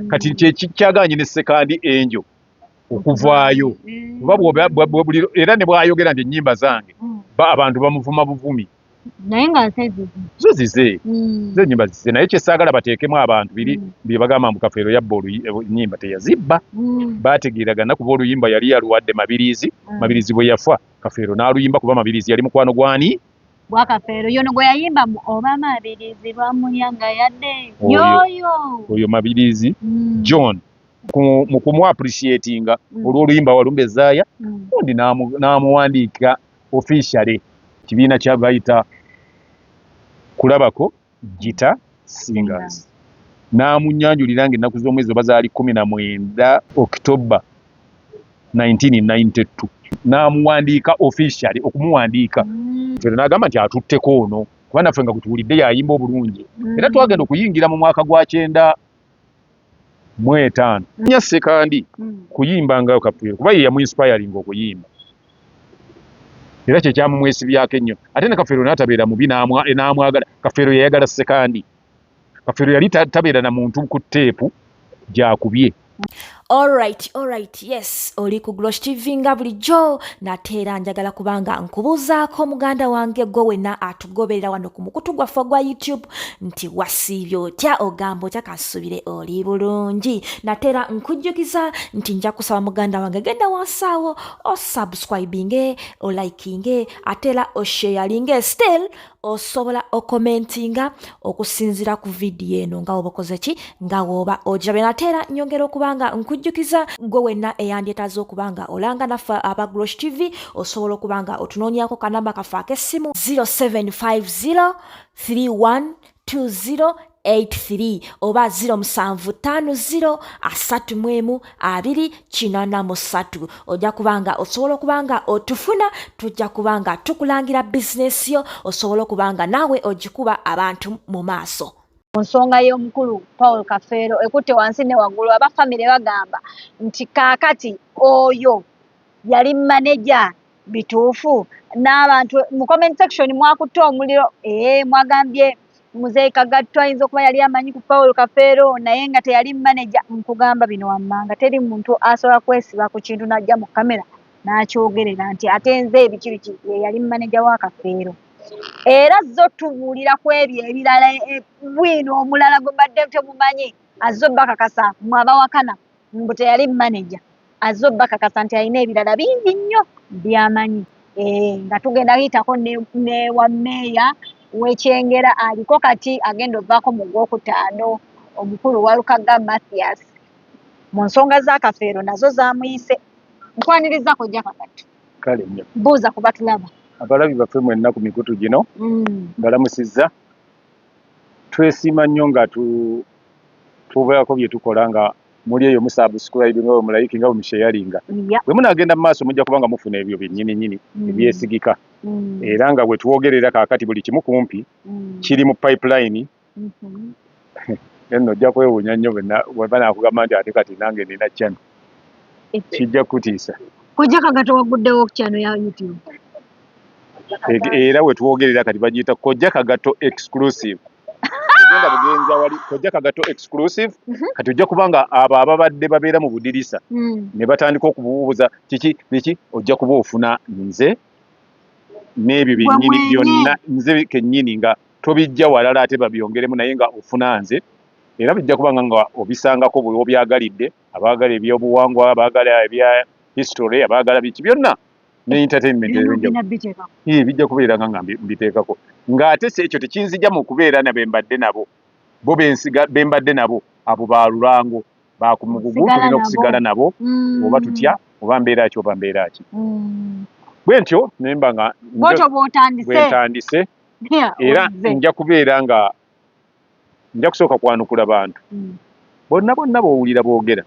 Kati kyekikyaganye ne Sekandi Angel okuvaayo, kuba era ne bwayogera nti ennyimba zange, abantu bamuvuma buvumi. Naye nga nsezizi. Zo zize, zo ennyimba zize, naye kyesaagala bateekemu abantu biri bye bagamba mbu Kafeero yabba ennyimba. Teyazibba. Baategeeragana, kuba oluyimba yali yaluwadde Mabirizi. Mabirizi bwe yafa, Kafeero n'aluyimba, kuba Mabirizi yali mukwano gwani? Gwa Kafeero. Yono gwe yayimba mu oba Mabirizi lwamulya nga yadde yoyo. Oyo Mabirizi John mu kumu appreciatinga olw'oluyimba Walumbe Zaaya, undi n'amuwandiika officially kibiina kya bayita Kulabako Guitar Singers, n'amunyanjulira nga ennaku z'omwezi oba zaali 19 October 1992, n'amuwandiika officially okumuwandiika. Ffe n'agamba nti atutteko ono, kuba naffe nga gutuwulidde yayimba obulungi. Era twagenda okuyingira mu mwaka gwa 95 nya Sekandi kuyimba nga Kafeero, kuba ye yamuinspiringa okuyimba, era kyekyamumwesibyako ennyo. Ate ne Kafeero n'atabeera mubi, n'amwagala. Kafeero yayagala Sekandi. Kafeero yali tabeera na muntu ku teepu gyakubye. Alright, yes, oli ku Glosh TV nga bulijjo. Nate era njagala kubanga nkubuuzaako, muganda wange, gwe wenna atugoberera wano ku mukutu gwaffe ogwa YouTube, nti wasiibye otya? Ogamba otya? Kansubire oli bulungi. Nate era nkujjukiza nti nja kusaba, muganda wange, genda wansi awo osubscribinge, olikinge, ate era osharinge. Still osobola okomentinga okusinziira ku vidiyo eno nga woba okoze ki, nga woba ogirabye. Nate era nyongera okuba nga nkujjukiza, gwe wenna eyandyetaaze okuba nga olanga naffe aba Glosh TV, osobola okuba nga otunoonyako kanamba kaffe ak'essimu 0750 3120 83 oba 0750 31 283. Ojja kubanga osobola okuba nga otufuna, tujja kuba nga tukulangira bizinesi yo, osobola okuba nga naawe ogikuba abantu mu maaso. Ku nsonga y'omukulu Paul Kafeero ekutte wansi ne waggulu, aba famire bagamba nti kaakati oyo yali maneja bituufu. N'abantu mu comment section mwakutte omuliro. Ee, mwagambye Muzeeyi Kagatto ayinza okuba yali amanyi ku Paul Kafeero, naye nga teyali maneja. Nkugamba bino wammanga, teri muntu asobola kwesiba ku kintu n'ajja mu kamera n'akyogerera nti ate nze ebiki biki ye yali maneja wa Kafeero. Era zo tubuulira ku ebyo ebirala, bwino omulala gwe mbadde temumanyi azze obbakakasa mwe abawakana mbu teyali maneja. Azze obbakakasa nti alina ebirala bingi nnyo by'amanyi. Nga tugenda yitako ne wa meeya w'Ekyengera aliko kati agenda ovaako mu gwokutaano, omukulu Walukaga Mathias, mu nsonga za Kafeero nazo zamuyise. Nkwaniriza, Kojja Kagatto. Kale nnyo. Buuza ku batulaba. Abalabi baffe mwenna ku mikutu gino, balamusizza. Twesiima nnyo nga tubaako bye tukola nga muli eyo musubscribe, nga bwe mulayiki, nga bwe musharinga. Bwe munaagenda mu maaso, mujja kuba nga mufuna ebyo byennyini nnyini ebyesigika. Era nga bwe twogerera kaakati, buli kimu kumpi kiri mu pipeline. Nno ojja kwewuunya nnyo bwe banaakugamba nti ate kati nange nina channel. Kijja kukutiisa. Kojja Kagatto, waguddewo channel ya YouTube? Era we twogerera kati bagiyita Kojja Kagatto Exclusive. Ogenda bugenza wali Kojja Kagatto Exclusive. Kati ojja kuba nga abo ababadde babeera mu budirisa ne batandika okubuuza kiki biki, ojja kuba ofuna nze n'ebyo byennyini byonna, nze kennyini, nga tobijja walala ate babyongeremu, naye nga ofuna nze. Era bijja kuba nga obisangako bwe obyagalidde, abaagala ebyobuwangwa, abaagala ebya history, abaagala biki byonna ne entertainment Byonna ebyenjawulo. Biteekako. Ee, bijja kubeera nga mbiteekako, ng'ate si ekyo tekinzija mu kubeera na be mbadde nabo, bo bensiga be mbadde nabo, abo ba lulango bakumugugu. Osigala Tulina nabo. okusigala nabo, oba tutya, oba mbeera ki, oba mbeera ki. Bwe ntyo nemba nga Bwotyo bw'otandise. Bwe ntandise. Era ozze. Nja kubeera nga nja kusooka kwanukula bantu bonna bonna b'owulira boogera.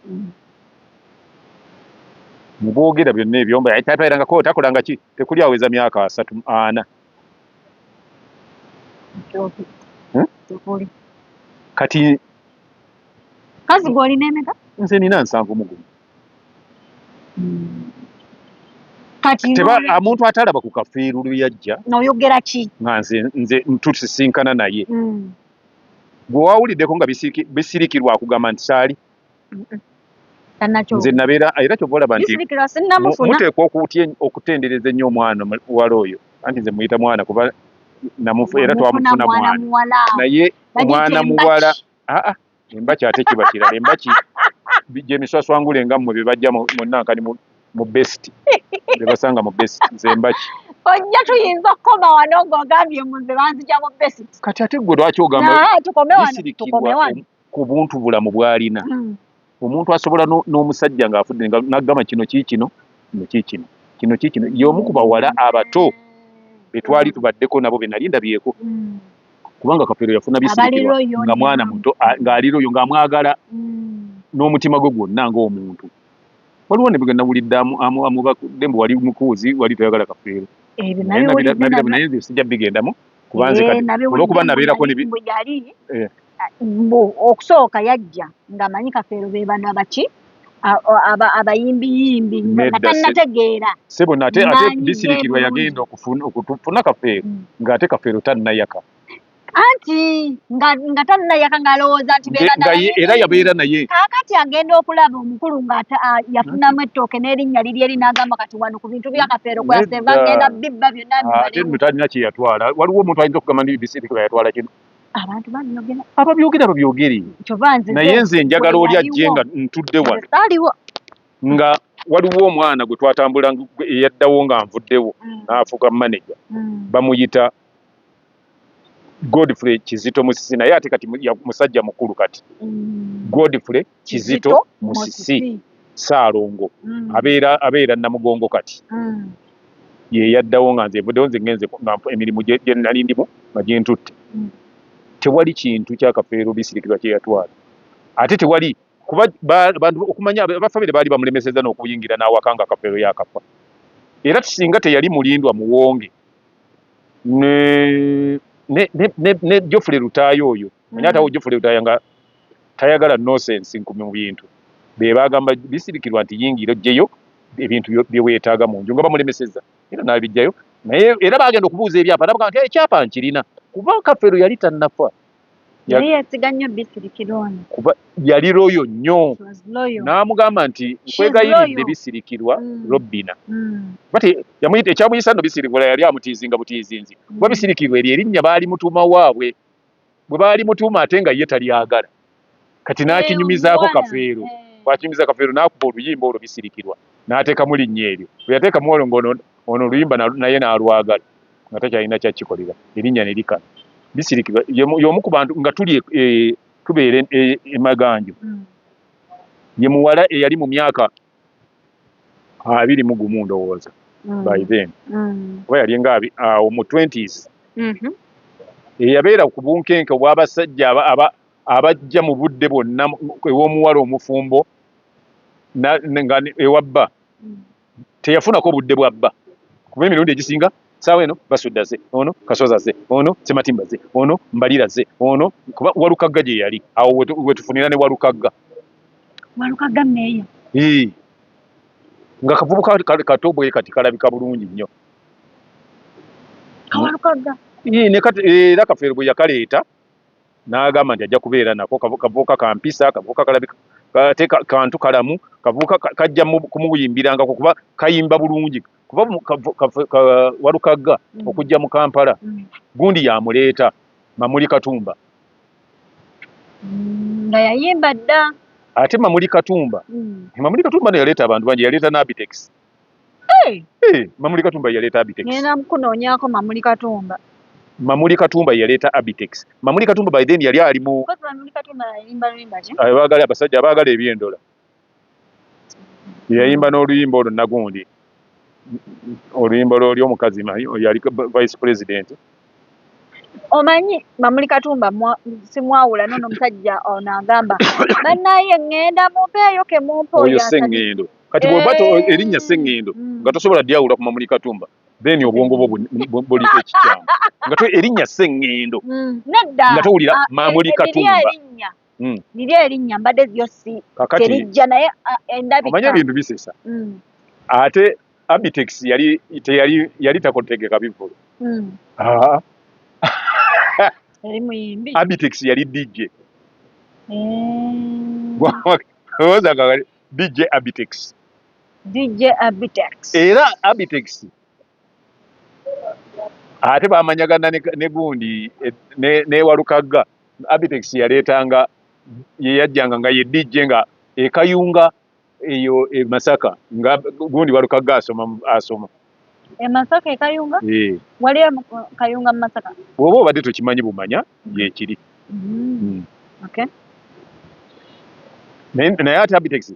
Mu boogera byonna ebyomba tabeerangako, takolanga ki, tekuli aweza myaka 34. Hmm? Tekuli. Kati Kazi gwe olina emeka? Nze nina 71. Kati Teba omuntu atalaba ku Kafeero lwe yajja Oyogera ki? Nga nze ntusisinkana naye, gwe wawuliddeko nga bisirikirwa akugamba nti saali. Nze nabeera era kyova olaba nti muteekwa okutendereza ennyo omwana muwala oyo, anti nze muyita mwana kuba era twamufuna mwana, naye omwana muwala aa embaki ate kiba kirala. Embaki gyemiswaswangule nga mmwe bebajja munnankani mu best bebasanga mu best, nze embaki. Ojja tuyinza okukoma wano ng'ogambye nze banzija mu best. Kati ate gwe lwaki ogamba bisirikirwa ku buntu bulamu bw'alina? Omuntu asobola n'omusajja ng'afudde n'agamba kino kiikino, kino kiikino, kino kiikino. Y'omu ku bawala abato be twali tubaddeko nabo be nali ndabyeko, kubanga Kafeero yafuna bisirikirwa nga mwana muto, ng'ali loyo, ng'amwagala n'omutima gwe gwonna ng'omuntu. Waliwo ne nawulidde amubakudde mbu wali mukuuzi, wali toyagala Kafeero, naye nze sijja bigendamu kuba nze kati olw'okuba nabeerako ne mbu okusooka yajja ng'amanyi Kafeero be bano abaki abayimbiyimbi nga tannategeera. Sebo, ate bisirikirwa yagenda okufuna Kafeero ng'ate Kafeero tannayaka. Anti nga tannayaka ng'alowooza nti era yabeera naye. Kaakati agenda okulaba omukulu nga yafunamu ettooke n'erinnya liri eri, n'agamba kati wano ku bintu bya Kafeero kwaseva ngenda bibba byonna. Ate nno talina kye yatwala. Waliwo omuntu ayinza okugamba nti bisirikirwa yatwala kino? Abantu babyogera. Ababyogera babyogere, naye nze njagala oli ajje nga ntudde wano nga waliwo omwana gwe twatambula eyaddawo nga nvuddewo n'afuuka maneja, bamuyita Godfrey Kizito Musisi, naye ate kati musajja mukulu kati. Godfrey Kizito Musisi Ssaalongo, abeera Namugongo kati. Ye yaddawo nga nze nvuddewo, nze ngenze emirimu gye nali ndimu nga gyentutte. Tewali kintu kya Kafeero bisirikirwa kye yatwala, ate tewali kuba bantu okumanya abafamire baali bamulemesezza n'okuyingira n'awaka nga Kafeero yakafa. Era singa teyali mulindwa muwonge ne Geoffrey Lutaaya oyo, manya atawo Geoffrey Lutaaya nga tayagala nonsense nkumi mu bintu, be bagamba bisirikirwa nti yingira ojjeyo ebintu bye weetaaga mu nju, nga bamulemesezza era n'abijjayo. Naye era bagenda okubuuza ebyapa nabaga nti ekyapa nkirina, kuba Kafeero yali tannafa. Yali yeesiga nnyo Bisirikirwa ono. Kuba yali loyo nnyo, n'amugamba nti nkwegayiridde Bisirikirwa Robina. Bati yamuyita ekyamuyisa nno Bisirikirwa yali amutiizinga butiizinzi, kuba Bisirikirwa eryo erinnya baali mutuuma waabwe bwe baali mutuuma, ate nga ye talyagala. Kati n'akinyumizaako Kafeero, bw'akinyumiza Kafeero n'akuba oluyimba olwo Bisirikirwa n'ateekamu linnya eryo. Bwe yateekamu olwo ng'ono ono oluyimba naye n'alwagala nga takyalina kyakikolera, erinnya ne likala Bisirikirwa. Y'omu ku bantu nga tuli tubeera e Maganjo, ye muwala eyali mu myaka 21 ndowooza by then, oba yali nga awo mu 20s, eyabeera ku bunkenke obw'abasajja abajja mu budde bwonna ew'omuwala omufumbo nga ewa bba. Teyafunako budde bwa bba, kuba emirundi egisinga saawa eno Basudde azze, ono Kasozi azze, ono Sematimba azze, ono Mbalira azze, ono kuba Walukagga gye yali awo wetufunira ne Walukagga. Walukagga meeya. Nga kavubuka kato bwe kati kalabika bulungi nnyo. Walukagga. Era Kafeero bwe yakaleeta n'agamba nti ajja kubeera nako, kavubuka kampisa, kavubuka kalabika ate kantu kalamu, kavubuka kajja kumuyimbirangako kuba kayimba bulungi. Kuba Walukagga okujja mu Kampala, gundi yamuleeta Mamuli Katumba. Nga yayimba dda. Ate Mamuli Katumba, Mamuli Katumba no yaleeta abantu bangi, yaleeta n'Abitex. Mamuli Katumba yaleeta Abitex. Ngenda kunoonyaako Mamuli Katumba. Mamuli Katumba yaleeta Abitex. Mamuli Katumba by then yali ali mu Mamuli Katumba yayimba luyimba ki? Abaagala abasajja abaagala ebyendola. Yayimba n'oluyimba olwo nagundi. Oluyimba lw'oli omukazi yali vice president. Omanyi Mamuli Katumba simwawula nono omusajja ono agamba bannaye ŋŋenda mumpeeyo ke mumpe. Oyo Sseŋŋendo. Kati bw'oba erinnya Sseŋŋendo nga tosobola dyawula ku Mamuli Katumba, then obwongo bwo buliko ekikyamu. Nga erinnya Sseŋŋendo nedda nga towulira Mamuli Katumba. Liri erinnya mbadde lyo si terijja, naye endabika. Omanyi ebintu bisesa. Ate Abitex yali teyali yali takotegeka bivvulu. Yali muyimbi. Abitex yali DJ. Olowooza nga DJ Abitex. DJ Abitex. Era Abitex ate bamanyagana ne gundi ne Walukagga. Abitex yaleetanga, ye yajjanga nga ye DJ nga ekayunga eyo e Masaka, nga gundi Walukagga asoma. E Masaka e Kayunga? Eh. Wali Kayunga mu Masaka? Bw'oba obadde tokimanyi bumanya gyekiri. Okay. Naye ate Abitex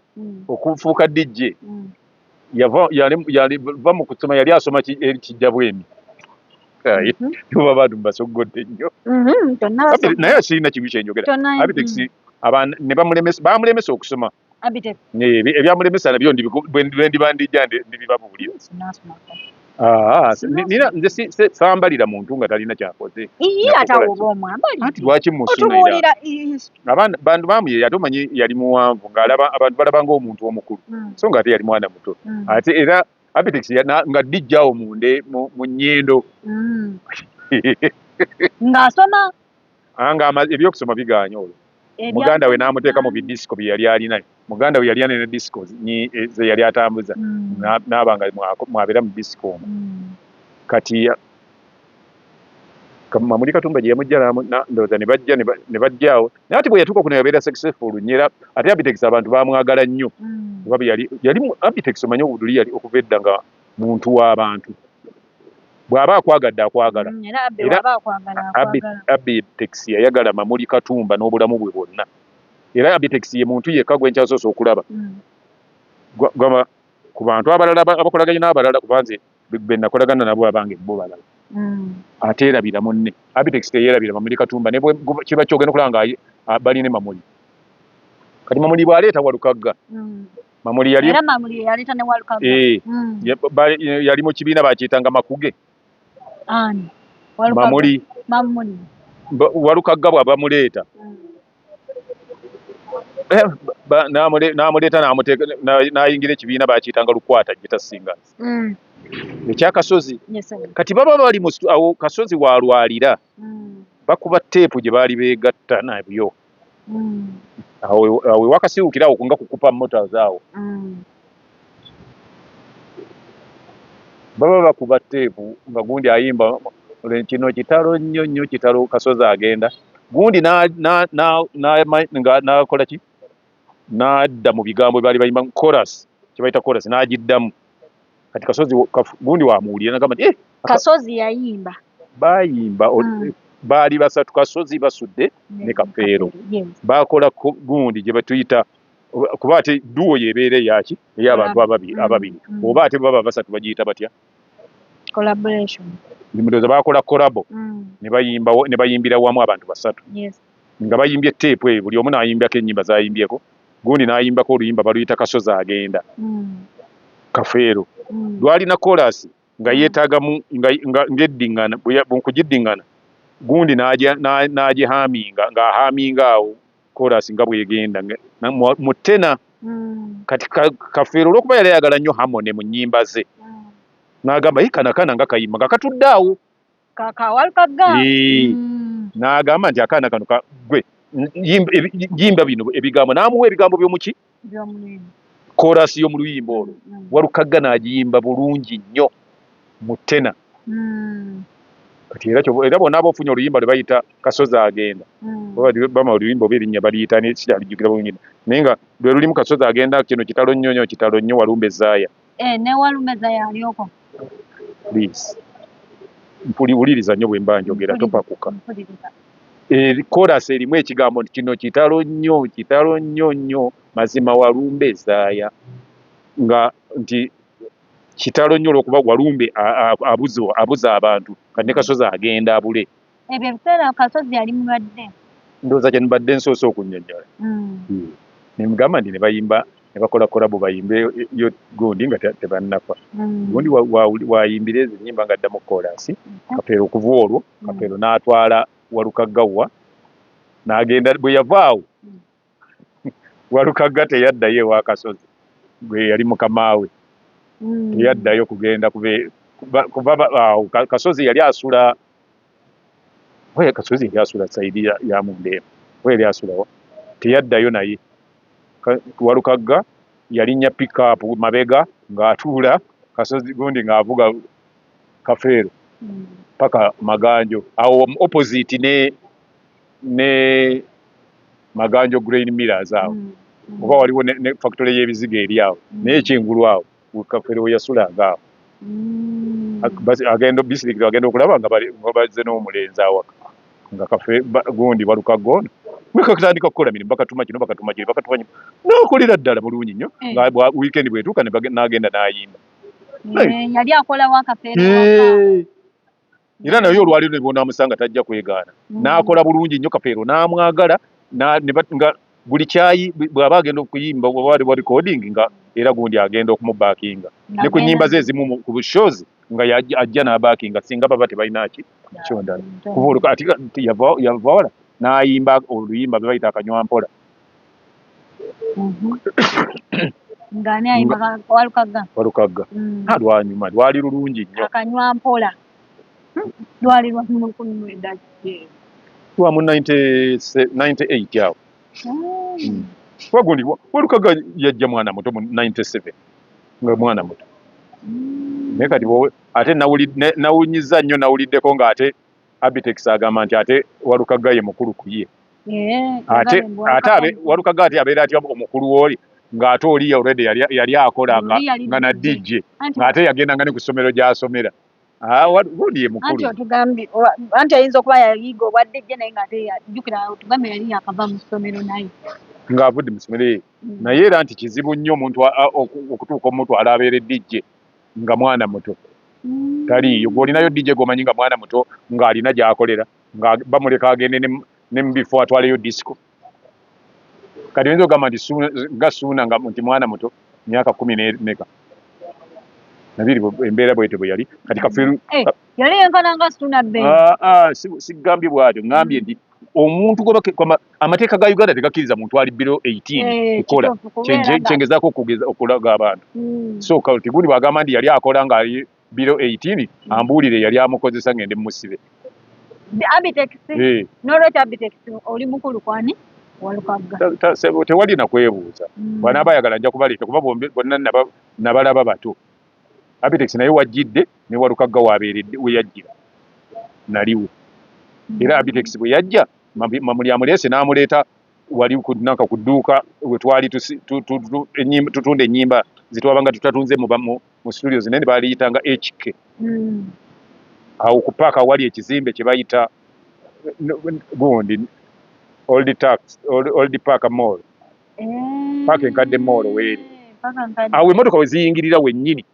okufuuka DJ yava mu kusoma, yali asoma kijja bwemi. Oba abantu mbasoggodde nnyo. Naye sirina kibi kyenjogera. Abitex ne bamulemesa okusoma. Ebyamulemesa nabyo bwe ndiba ndijja ndibibabuulira. Nze sambalira muntu nga talina kyakoze. Anti lwaki musunira? Abantu bamuyeeya ate omanyi yali muwanvu ng'alaba abantu balaba ng'omuntu omukulu. So nga ate yali mwana muto. Ate era Abitex nga dijja awo munde mu nnyendo. Ng'asoma? Nga ebyokusoma bigaanye olwo. Muganda we n'amuteeka mu bidisiko bye yali alina. Muganda we yali alina disiko ze yali atambuza. N'aba nga mwabeera mu disiko omwo. Kati Mamuli Katumba gye yamujja ndowooza ne bajja awo. Naye ate bwe yatuuka kuno yabeera successful nnyo era ate Abitex abantu baamwagala nnyo. Kuba yali Abitex omanyi obuduli yali okuva edda nga muntu w'abantu. Bw'aba akwagadde akwagala. Era Abitex yayagala Mamuli Katumba n'obulamu bwe bwonna. Era Abitex ye muntu yekka gwe nkyasoose okulaba. Ku bantu abalala abakolaganye n'abalala kuba nze be nakolagana nabo abange bo balala. Ateerabira munne. Abitex teyeerabira Mamuli Katumba ne kiba kyogenda okulaba nga bali ne Mamuli. Kati Mamuli bw'aleeta Walukagga. Mamuli yali era Mamuli yaleeta ne Walukagga. Yali mu kibiina bakiyitanga Makuge. Ani? Mamuli. Mamuli. Walukagga bw'aba muleeta. N'amuleeta n'ayingira ekibiina bakiyitanga Lukwata gye Singers. Ekya Kasozi. Kati baba bali mu awo Kasozi w'alwalira. Bakuba teepu gye baali beegatta nabyo. Awo ewakasiwukira awo nga kukupa motors awo. Baba bakuba teepu nga gundi ayimba kino kitalo nnyo nnyo kitalo Kasozi agenda. Gundi n'akola ki? N'adda mu bigambo baali bayimba chorus, kye bayita chorus n'agiddamu. Kati Kasozi gundi wamuwulira n'agamba nti Kasozi yayimba. Bayimba baali basatu Kasozi Basudde ne Kafeero. Bakola gundi gye batuyita kuba ate duo yebeera eyaki ey'abantu ababiri. Oba ate baba basatu bagiyita batya? Collaboration. Ndowooza bakola collabo ne bayimbira wamu abantu basatu. Nga bayimbye teepu eyo buli omu n'ayimbyako ennyimba z'ayimbyeko. Gundi n'ayimbako oluyimba baluyita Kasozi agenda. Kafeero. Lwalina chorus nga yeetaagamu ng'eddiŋŋana nkugiddiŋŋana gundi n'agihaminga ng'ahaminga awo chorus nga bw'egenda mu tena. Kati Kafeero olw'okuba yali ayagala nnyo harmony mu nnyimba ze n'agamba ye kana kaana nga kayimba nga katudde awo. N'agamba nti akaana kano gwe yimba bino ebigambo n'amuwa ebigambo by'omuki chorus y'omu luyimba olwo. Walukagga n'agiyimba bulungi nnyo mu tena. Kati era bonna aba ofunye oluyimba lwe bayita Kasozi agenda. Bama oluyimba oba erinnya baliyita ne siryalijjukira bulungi. Naye nga lwe lulimu Kasozi agenda kino kitalo nnyo nnyo kitalo nnyo Walumbe Zaaya. Ne Walumbe Zaaya ali okwo. Please. Wuliriza nnyo bwe mba njogera topakuka. Chorus erimu ekigambo nti kino kitalo nnyo nnyo mazima Walumbe Zaaya. Nga nti kitalo nnyo olw'okuba Walumbe abuza abantu kati ne Kasozi agenda abule. Ebyo ebiseera Kasozi yali mulwadde. Ndowooza kye mbadde nsoose okunnyonnyola. Ne mugamba nti ne bayimba ne bakola collabo bayimbe yo gundi nga tebannafa. Gundi wayimbira ezo ennyimba ng'addamu chorus. Kafeero okuva olwo Kafeero n'atwala Walukagga wa n'agenda bwe yava awo Walukagga teyaddayo ewa Kasozi gwe yali mukama we. Teyaddayo kugenda kuba awo Kasozi yali asula Kasozi yali asula sayidi ya Mundeema. Oba yali asulawa teyaddayo naye. Walukagga yalinnya pickup mabega ng'atuula Kasozi gundi ng'avuga Kafeero paka Maganjo awo opposite ne Maganjo Grain Millers awo oba waliwo ne factory y'ebizigo eri awo naye ekyengulu awo Kafeero we yasulanga awo. Agenda Bisirikirwa agenda okulaba nga bazze n'omulenzi awaka nga kafe gundi Walukagga ono bwekatandika kukola mirimu, bakatuma kino, bakatuma kiri, bakatuma kino, n'akolera ddala bulungi nnyo eh. Nga weekend bwetuuka n'agenda n'ayimba. Eh, yali akola wa Kafeero eh. Era naye olwaliro ne bwonamusanga tajja kwegaana. N'akola bulungi nnyo, Kafeero n'amwagala nga buli kyayi bw'aba agenda okuyimba oba wa recording nga era gundi agenda okumubackinga ne ku nnyimba ze ezimu ku shows nga ajja n'abackinga singa baba tebalina ki kyondala kuba olwo ati yava wala n'ayimba oluyimba lwe bayita Akanywa Mpola. Ng'ani ayimba? Walukagga? Walukagga. Lwanyuma lwali lulungi nnyo. Akanywa Mpola lwali lwa lwa mu 98 awo. Wagundi Walukagga yajja mwana muto mu 97, nga mwana muto. Naye kati ate nawunyiza nnyo, nawuliddeko ng'ate Abitex agamba nti ate Walukagga ye mukulu ku ye. Ate Walukagga ate abeera atya omukulu w'oli ng'ate oli already yali akola nga na DJ, ng'ate yagendanga ne ku ssomero gy'asomera? Gundi ye mukulu. Anti otugambye, anti ayinza okuba yayiga obwa DJ naye ng'ate jjukira otugambye yali yakava mu ssomero naye. Ng'avudde mu ssomero ye. Naye era nti kizibu nnyo omuntu okutuuka omutwala abeere DJ nga mwana muto. Taliiyo gw'olinayo DJ gw'omanyi nga mwana muto ng'alina gy'akolera nga bamuleka agende ne mu bifo atwaleyo disco? Kati oyinza okugamba nti nga Suuna nga nti mwana muto, myaka kumi nemeka nabiri, embeera bwetyo bwe yali. Kati Kafeero eh, yali yenkana nga Suuna Ben. Ah, ah, sigambye bwatyo, ngambye nti omuntu amateeka ga Uganda tegakkiriza muntu ali below 18 eh, kukola. Kyengezaako okulaga abantu. So kati gundi bwagamba nti yali akola ng'ali below 18, ambuulire yali amukozesa ngende mumusibe. Abitex. Eh. Nolwekyo Abitex oli mukulu kwani Walukagga. Tewali nakwebuuza. Bwanaaba ayagala nja kubaleeta kuba bonna nabalaba bato. Abitex naye wajjidde ne Walukagga wabeeredde we yajjira naliwo era Abitex bwe yajja Mamuli amuleese n'amuleeta wali nanka ku dduuka we twali tutunda ennyimba zetwabanga tutatunze mu studios nene, baliyitanga HK. Awo ku paaka wali ekizimbe kye bayita gundi Old Tax, Old Park Mall. Paaka enkadde mall weeri awo emmotoka we ziyingirira wennyini.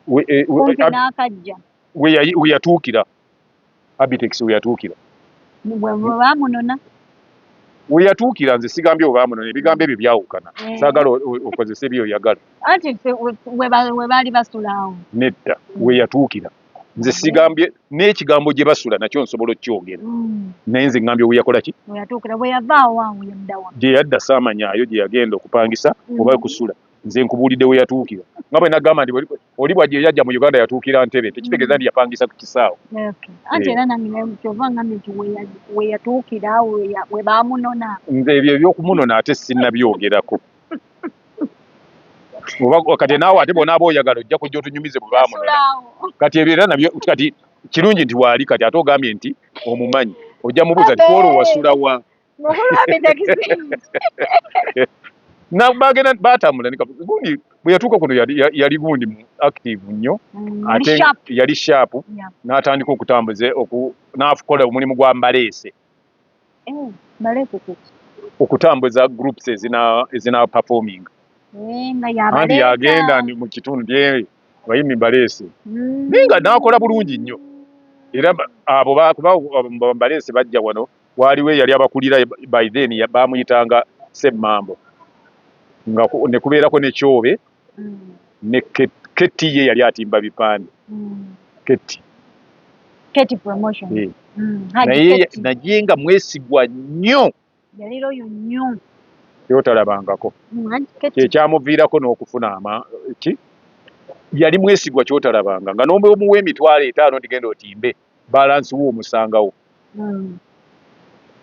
N'akajja. We yatuukira Abitex, we yatuukira. Bwe bamunona. We yatuukira, nze sigambye bwe bamunona, ebigambo ebyo byawukana. Saagala okozese byoyagala. Anti ffe we baali basula awo. Nedda, we yatuukira. Nze sigambye n'ekigambo gye basula nakyo nsobola okukyogera. Naye nze ngambye we yakola ki? We yatuukira, bwe yavaawo awo yaddawa? Gye yadda saamanyaayo gye yagenda okupangisa oba kusula. Nze nkubuulidde we yatuukira. Nga bwe nagamba nti oli bwajja yajja mu Uganda yatuukira Ntebe, tekitegeeza nti yapangisa ku kisaawe. Okay. Anti era nange naye kyova ngambye nti we yatuukira awo we baamunona. Nze ebyo ebyokumunona ate sinnabyogerako. Oba kati naawe ate bw'onaaba oyagala ojja kujja otunyumize bwe baamunona. Yasula awo. Kati ebyo era nabyo kati kirungi nti waali kati ate ogambye nti omumanyi, ojja mubuuza nti kwolwo wasula wa? Mukulu Abitex. Na bagenda batambula ne gundi bwe yatuuka kuno yali gundi mu active nnyo. Ate sharp. Yali sharp. N'atandika okutambuza n'akola omulimu gwa mbaleese. Eh, baleese kiki? Okutambuza groups ezina performing. Eh, nga anti yabaleeta. Yagenda mu kitundu nti abayimbi mbaleese. Naye nga n'akola bulungi nnyo era abo kuba mbaleese bajja wano, waaliwo eyali abakulira by then bamuyitanga Semmambo, nga ne kubeerako ne Kyobe ne Keti, ye yali atimba bipande. Keti. Keti Promotion. Eh. Haji Naye Keti. Naye nga mwesigwa nnyo. Yali loyal nnyo. Kyotalabangako. Haji Keti. Kyekyamuviirako n'okufuna ama ki yali mwesigwa kyotalabanga nga n'omuwa 50,000 nti genda otimbe balance wo omusangawo.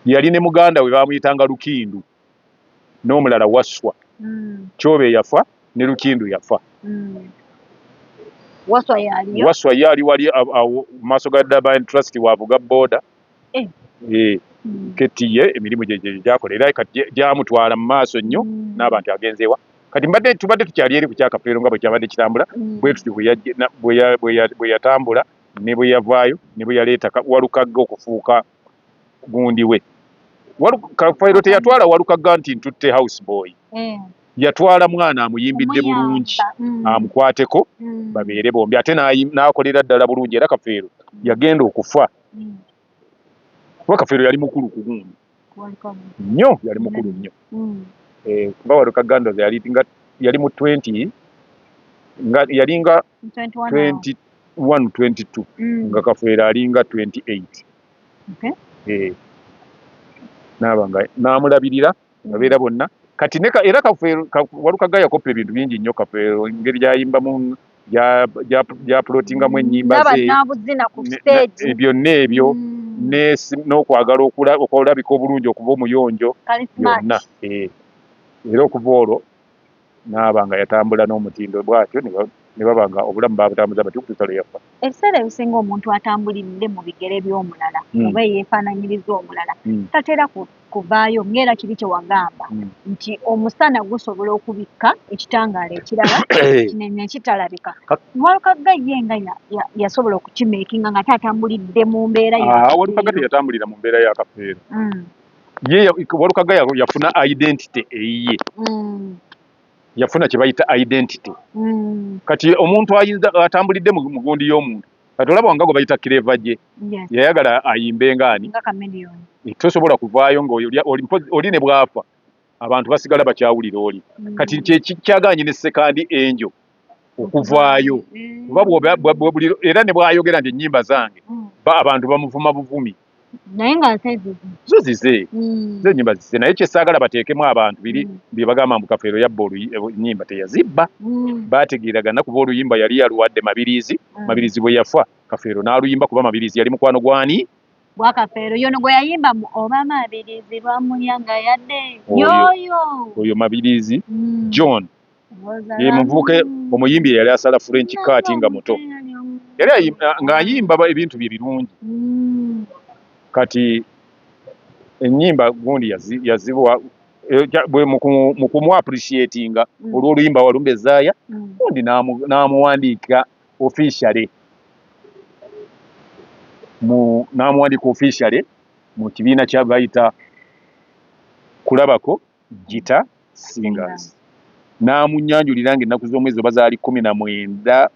Yali ne muganda we bamuyitanga Lukindu. N'omulala Wasswa. Kyobe yafa ne Lukindu yafa. Wasswa yaliyo? Wasswa ye ali wali awo mu maaso ga Durban Trust wavuga boda. Eh. Eh. Keti ye emirimu gye gyakola era kati gyamutwala mu maaso nnyo n'abantu agenzeewa. Kati mbadde tubadde tukyali eri ku kyakafeero nga bwe kyabadde kitambula bwe tutyo bwe yatambula ne bwe yavaayo ne bwe yaleeta Walukagga okufuuka gundi we. Kafeero teyatwala Walukagga nti ntutte house boy. Yatwala mwana amuyimbidde bulungi amukwateko babeere bombi ate n'akolera ddala bulungi era Kafeero yagenda okufa. Kuba Kafeero yali mukulu ku gundi nnyo, yali mukulu nnyo. Kuba Walukagga ndowooza yali nga yali mu 20 nga yali nga 21 22 nga Kafeero alinga 28. Naaba nga n'amulabirira babeera bonna. Kati ne era Kafeero Walukagga yakoppa ebintu bingi nnyo Kafeero engeri gy'ayimbamu gy'aplotingamu ennyimba ze byonna ebyo n'okwagala okulabika obulungi okuba omuyonjo byonna. Era okuva olwo n'aba nga yatambula n'omutindo bw'atyo ne baba nga obulamu babutambuza batyo okutuusa lwe yafa. Ebiseera ebisinga omuntu atambulidde mu bigere by'omulala oba eyeefaananyiriza omulala tatera kuvaayo ng'era kiri kye wagamba nti omusana gusobola okubikka ekitangaala ekirala kinene kitalabika. Walukagga ye nga yasobola okukimeekinga nga atambulidde mu mbeera ya Walukagga teyatambulira mu mbeera ya Kafeero. Ye Walukagga yafuna identity eyiye. Yafuna kye bayita identity. Kati omuntu ayinza atambulidde mu gundi y'omuntu kati olaba nga gwe bayita Clever J yayagala ayimbe ngaani tosobola kuvaayo nga oli ne bw'afa abantu basigala bakyawulira oli. Kati kyekyagaanye ne Sekandi Angel okuvaayo kuba era ne bw'ayogera nti ennyimba zange abantu bamuvuma buvumi. Naye nga nsezize zo zize zo ennyimba zize naye kyesaagala bateekemu abantu biri bye bagamba mbu Kafeero yabba ennyimba teyazibba. Baategeeragana kuba oluyimba yali yaluwadde Mabirizi. Mabirizi bwe yafa Kafeero n'aluyimba kuba Mabirizi yali mukwano gwani gwa Kafeero yono gwe yayimba mu oba Mabirizi lwamulya nga yadde yoyo oyo Mabirizi John ye muvubuka omuyimbi eyali asala French cut nga muto yali ng'ayimba ebintu bye birungi. Kati ennyimba gundi yazibwa mu kumu appreciatinga olw'oluyimba Walumbe Zaaya gundi n'amuwandiika officially n'amuwandiika officially mu kibiina kya bayita Kulabako Guitar Singers n'amunyanjulira ng'ennaku z'omwezi oba zaali 19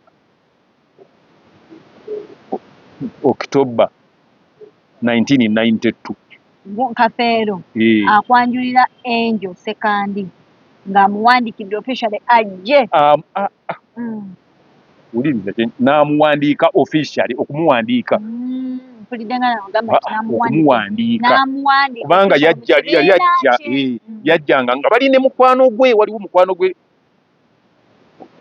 October 1992. Kafeero akwanjulira Angel Sekandi ng'amuwandiikidde officially ajje. Wuliriza, n'amuwandiika officially okumuwandiika okumuwandiika kubanga yajjanga nga bali ne mukwano gwe waliwo mukwano gwe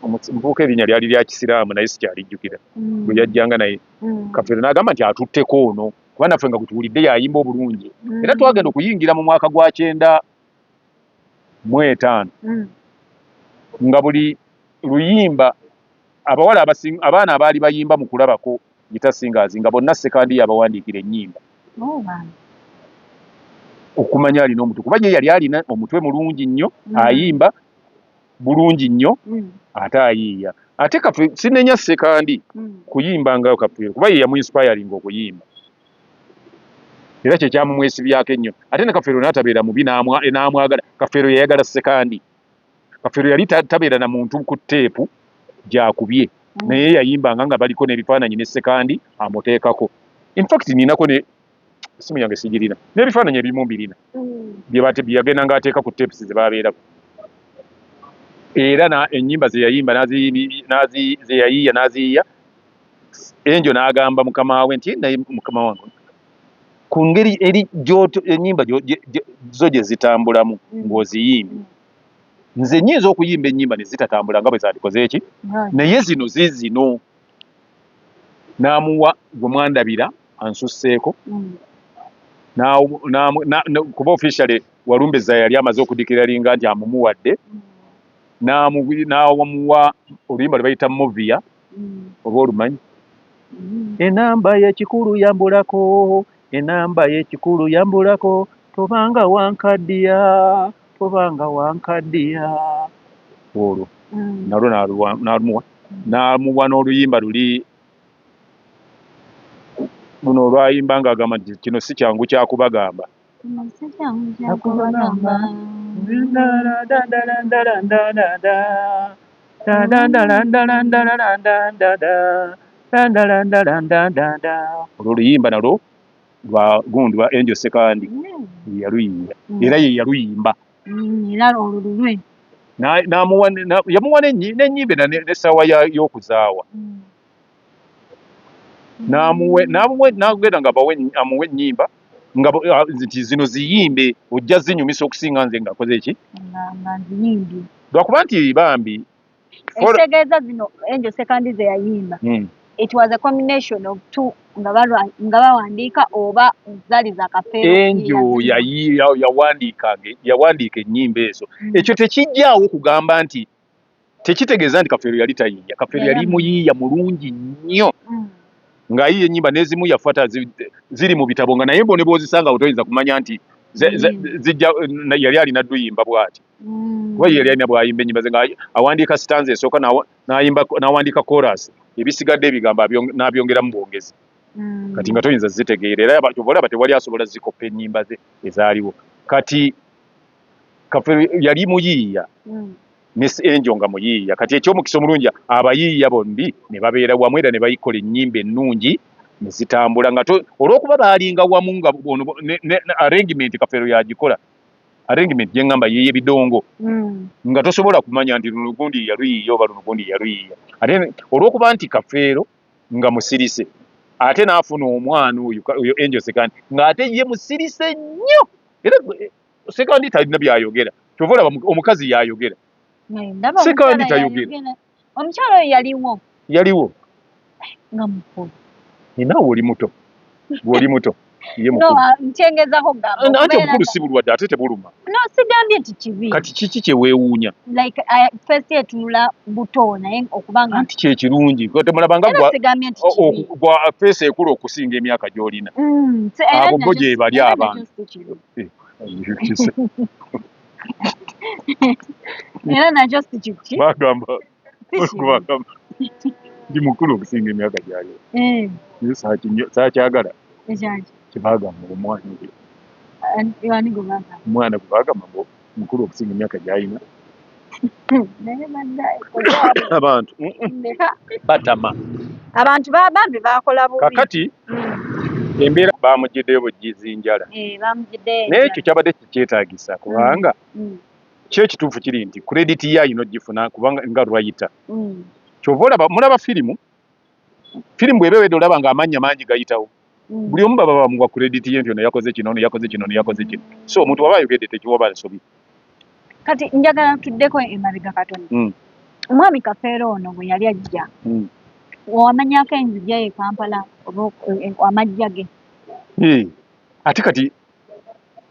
omuvubuka erinnya lyali lya Kisiraamu naye sikyalijjukira gwe yajjanga naye. Kafeero n'agamba nti atutteko ono kuba naffe nga gutuwulidde yayimba obulungi. Era twagenda okuyingira mu mwaka gwa 95 nga buli luyimba abawala abaana abaali bayimba mu Kulabako Guitar Singers nga bonna Sekandi yabawandiikira ennyimba. Okumanya alina omutwe kuba ye yali alina omutwe mulungi nnyo ayimba bulungi nnyo ate ayiiya ate Kafe sinenya Sekandi kuyimba nga Kafeero kuba ye yamuinspiringa okuyimba era kye kyamumwesibyako ennyo ate ne Kafeero n'atabeera mubi n'amwagala. Kafeero yayagala Sekandi. Kafeero yali tabeera na muntu ku teepu gyakubye naye yayimbanga nga baliko n'ebifaananyi ne Sekandi amuteekako. In fact ninako ne essimu yange sigirina n'ebifaananyi ebimu mbirina bye yagendanga ateeka ku tapes ze babeerako era ennyimba ze yayimba ze yayiiya n'aziyiya Angel n'agamba mukama we nti naye mukama wange ku ngeri eri ennyimba zo gye zitambulamu ng'oziyimbye nze nnyinza okuyimba ennyimba ne zitatambula nga bwe zandikoze eki naye zino ziizino n'amuwa gwe mwandabira ansusseeko. Kuba officially Walumbeza yali amaze okudeclaringa nti amumuwadde, n'amuwa oluyimba lwe bayita Movia. Oba olumanyi? Enamba y'ekikulu yambulako, enamba y'ekikulu yambulako, tobanga wankaddiya, tobanga wankaddiya, olwo nalwo n'alumuwa, n'amuwa n'oluyimba luli luno olwayimba ng'agamba nti kino si kyangu kyakubagamba. Kino si kyangu kyakubagamba. Olwo oluyimba nalwo lwa gundi lwa Angel Sekandi, yaluyiiya era ye yaluyimba. Era olwo lulwe. Yamuwa n'ennyimba era n'essaawa y'okuzaawa. N'amuwe, n'agenda nga amuwe ennyimba nga nti zino ziyimbe, ojja zinyumisa okusinga nze ng'akoze eki. Nga nziyimbye. Lwakuba nti bambi Ekitegeeza zino Angel Sekandi ze yayimba, it was a combination of two, nga bawandiika oba zaali za Kafeero? Angel yawandiika ennyimba ezo. Ekyo tekijjaawo kugamba nti tekitegeeza nti Kafeero yali tayiiya. Kafeero yali muyiiya mulungi nnyo, ng'ayiiya ennyimba n'ezimu yafata ziri mu bitabo, nga naye bo ne bw'ozisanga awo toyinza kumanya nti zijja yali alina duyimba bw'ati, kuba ye yali alina bw'ayimba ennyimba ze nga awandiika stanza esooka, n'awandiika chorus, ebisigadde ebigambo n'abyongeramu bwongezi. Kati nga toyinza zitegeera, era kyova olaba tewali asobola zikoppa ennyimba ze ezaaliwo. Kati Kafeero yali muyiiya, ne Angel nga muyiiya. Kati ekyomukisa omulungi, abayiiya bombi ne babeera wamu era ne bayikola ennyimba ennungi ne zitambula, nga olw'okuba baalinga wamu, nga ono ne arrangement Kafeero yagikola, arrangement gye ŋŋamba y'ebidongo, nga tosobola kumanya nti luno gundi yaluyiiya oba luno gundi yaluyiiya. Ate olw'okuba nti Kafeero nga musirise, ate n'afuna omwana oyo oyo Angel Sekandi, ng'ate ye musirise nnyo, era Sekandi talina byayogera. Kyova olaba omukazi yayogera. Naye ndaba Sekandi omukyala tayogera. yayogera. Omukyala oyo yaliwo? Yaliwo. Nga mukulu. Naawe oli muto, bw'oli muto ye No. mukulu. Ah, nkyengezako kugamba Anti okubeera obukulu si bulwadde, ate tebuluma. No, sigambye nti kibi. Kati kiki kye weewuunya? Like first etunula buto, naye okubanga Anti kyekirungi temulabanga era sigambye nti kibi. Gwa face ekula okusinga emyaka gy'olina. Era Abo bo nakyo gye bali era abantu. nakyo si kibi. Era nakyo si kiki? Bagamba Si kibi. Bagamba ndi mukulu okusinga emyaka gyali, naye saakyagala. Ekyaki? Kyebagamba omwana oyo. Ani gwe bagamba? Omwana gwe bagamba mbu mukulu okusinga emyaka gyalina. Naye bannaye, Abantu ndeka. Batama. Abantu bambi bakola bubi. Kakati embeera bamugiddeyo bugizi njala. Eh, bamugiddeyo. Naye ekyo kyabadde kikyetaagisa, kubanga kyo ekituufu kiri nti credit ye ayina ogifuna, kubanga nga lwayita kyova olaba mulaba firimu, firimu bw'eba ewedde olaba ng'amannya mangi gayitawo. Buli omu baba bamuwa credit ye nti ono yakoze kino, ono yakoze kino, ono yakoze kino. So omuntu waba ayogedde tekiwaba nsobi. Kati njagala tuddeko emabega katono. Omwami Kafeero ono bwe yali ajja, wamanyako enzija ye Kampala oba amajja ge? Eh, ate kati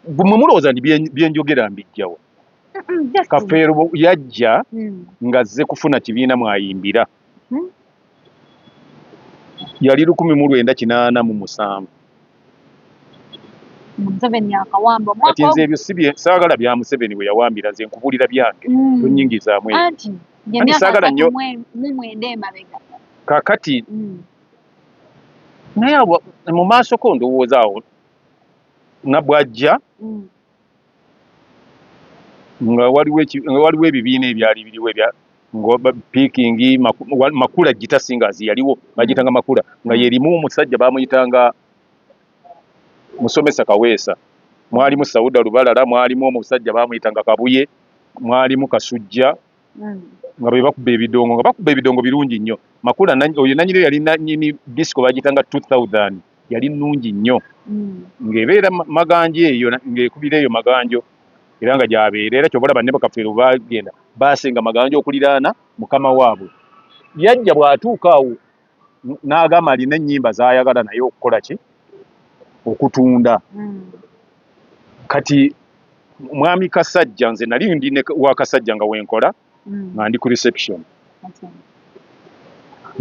mwe mulowooza nti byenjogera mbijjawa? Just Kafeero yajja ng'azze kufuna kibiina mwayimbira. Yali 1987. Museveni akawamba omwaka Kati nze ebyo si bye saagala bya Museveni we yawambira, nze nkubuulira byange. Tonyingizaamu ebyo. Anti Anti gyemyaka saagala asatu nnyo. mu mwenda emabega. Kakati naye awo mu maaso ko ndowooza awo nga bw'ajja nga waliwo ebibiina ebyali biriwo ebya nga piikingi Makula Guitar Singers yaliwo, bagiyitanga Makula, nga yerimu omusajja bamuyitanga Musomesa Kaweesa, mwalimu Sauda Lubalala, mwalimu omusajja bamuyitanga Kabuye, mwalimu Kasujja, nga be bakuba ebidongo, nga bakuba ebidongo birungi nnyo. Makula oyo nanyini yali nanyini disco bagiyitanga 2000, yali nnungi nnyo, ng'ebeera Maganjo eyo, ng'ekubira eyo Maganjo, era nga gy'abeera. Era kyova olaba ne Bakafeero bagenda baasenga Maganjo okuliraana mukama waabwe. Yajja bw'atuuka awo n'agamba alina ennyimba z'ayagala naye okukola ki. Okutunda. Kati mwami Kasajja, nze nali ndi wa Kasajja nga wenkola, nga ndi ku reception,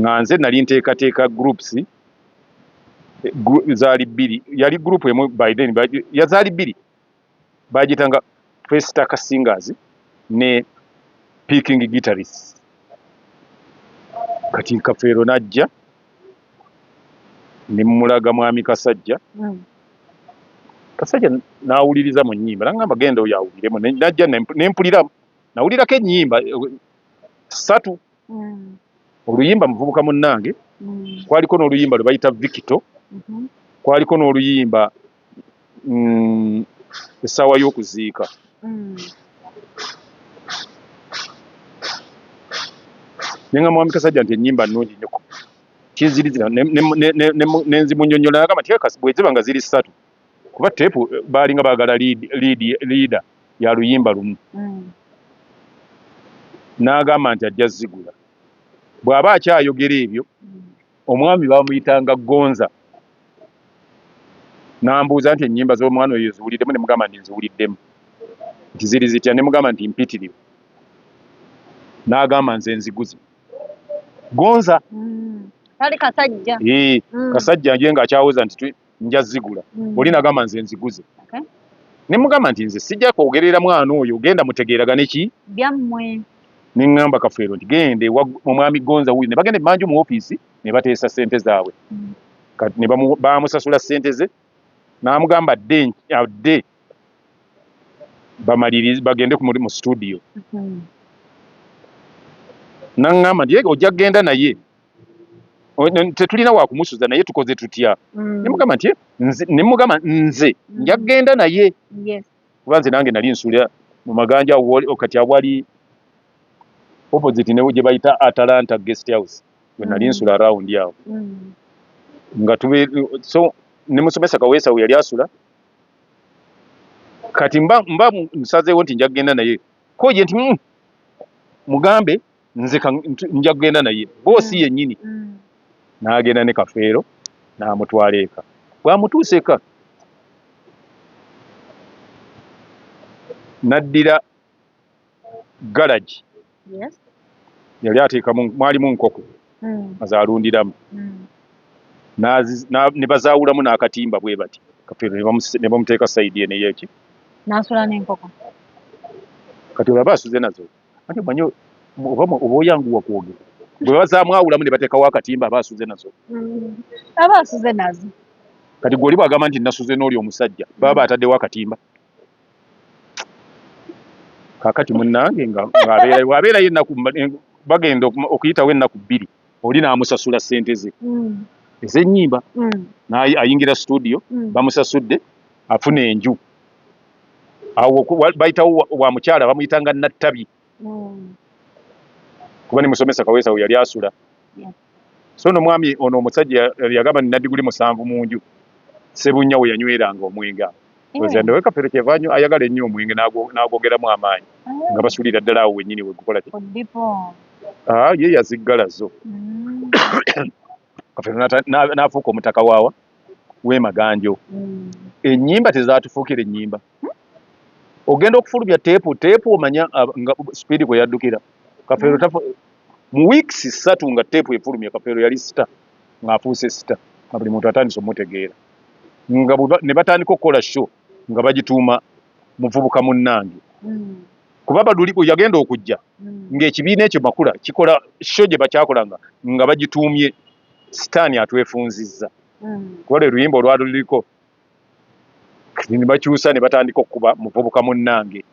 nga nze nali nteekateeka groups zaali bbiri. Yali group emu by then, yazaali bbiri, bagiyitanga Prestaka Singers ne Picking Guitarists. Kati Kafeero n'ajja ne mulaga mwami Kasajja. Kasajja n'awuliriza mu nnyimba, nangamba genda oyo awuliremu. Najja ne mpulira, nawulirako ennyimba ssatu. Oluyimba Muvubuka Munnange, kwaliko n'oluyimba lwe bayita Victor, kwaliko n'oluyimba Essaawa y'Okuziika. Nenga mwami Kasajja nti ennyimba nnungi nnyo, kinzirizira nenzimunyonnyola. Nagamba nti bwe ziba nga ziri ssatu, kuba teepu baalinga baagala leader ya luyimba lumu. N'agamba nti ajja zigula. Bw'aba akyayogera ebyo, omwami bamuyitanga Gonza n'ambuuza nti ennyimba z'omwana oyo ziwuliddemu? Ne mugamba nti nziwuliddemu. Nti ziri zitya? Ne mugamba nti mpitirivu. N'agamba nze nziguze. Gonza. Tali Kasajja. Ee. Kasajja ye ng'akyawoza nti nja zigula. Oli n'agamba nze nziguze. Ne mugamba nti nze sijja kwogerera mwana oyo, genda mutegeeragane ki byammwe. Ne ŋŋamba Kafeero nti genda ewa omwami Gonza wuyo. Ne bagenda emmanju mu ofiisi ne bateesa ssente zaabwe. Kati ne bamusasula ssente ze, n'amugamba adde adde bamalirize bagende mu studio. Naŋŋamba nti ojja kugenda naye, tetulina wakumusuza, naye tukoze tutya? Ne mugamba nti ne mugamba nze nja kugenda naye, kuba nze nange nali nsulira mu Maganja kati awali opposite ne gye bayita Atalanta Guest House, we nali nsula around awo. Nga tube so ne musomesa Kaweesa we yali asula. Kati mba nsazeewo nti nja kugenda naye, ko ye nti mugambe nze nja kugenda naye, boosi yennyini. N'agenda ne Kafeero n'amutwala eka. Bw'amutuusa eka, n'addira garagi yali ateekamu, mwalimu nkoko azalundiramu, ne bazaawulamu n'akatimba bwe bati. Kafeero ne bamuteeka side eno eyeki. N'asula n'enkoko. Kati olaba asuze nazo, anti omanyi oba oyanguwa kwogera, bwe bazaamwawulamu ne bateekawo akatimba, aba asuze nazo. Aba asuze nazo. Kati gwe oli bw'agamba nti nasuze n'oli omusajja, baba bataddewo akatimba. Kaakati munnange nga ng'abeerayo ennaku, bagenda okuyitawo ennaku 2, oli n'amusasula ssente ze ez'ennyimba. N'ayi- ayingira studio, bamusasudde, afuna enju awo bayitawo wa mukyala bamuyitanga Nattabi, kuba ne musomesa Kaweesa we yali asula. So no mwami ono omusajja yagamba nina diguli 7 mu nju, Sebunnya we yanyweranga omwenge awo. Oza Kafeero kyeva ayagala ennyo omwenge n'agwogeramu amaanyi, nga basulira ddala awo wennyini we gukola ki. Ku ddipo. Ah, ye yaziggala zo. Kafeero n'afuuka omutaka waawa w'emaganjo. Ennyimba tezaatufuukira ennyimba. Ogenda okufulumya teepu, teepu omanya nga speed kwe yaddukira Kafeero. Mu weeks 3 nga teepu efulumya, Kafeero yali star, ng'afuuse star, nga buli muntu atandise omutegeera, nga ne batandika okukola show nga bagituuma Muvubuka Munnange, kuba Baduli bwe yagenda okujja, ng'ekibiina ekyo Makula kikola show gye bakyakolanga nga bagituumye Sitaani Atwefunzizza, kuba lwe luyimba olwaluliko. Ne bakyusa ne batandika okukuba Muvubuka Munnange.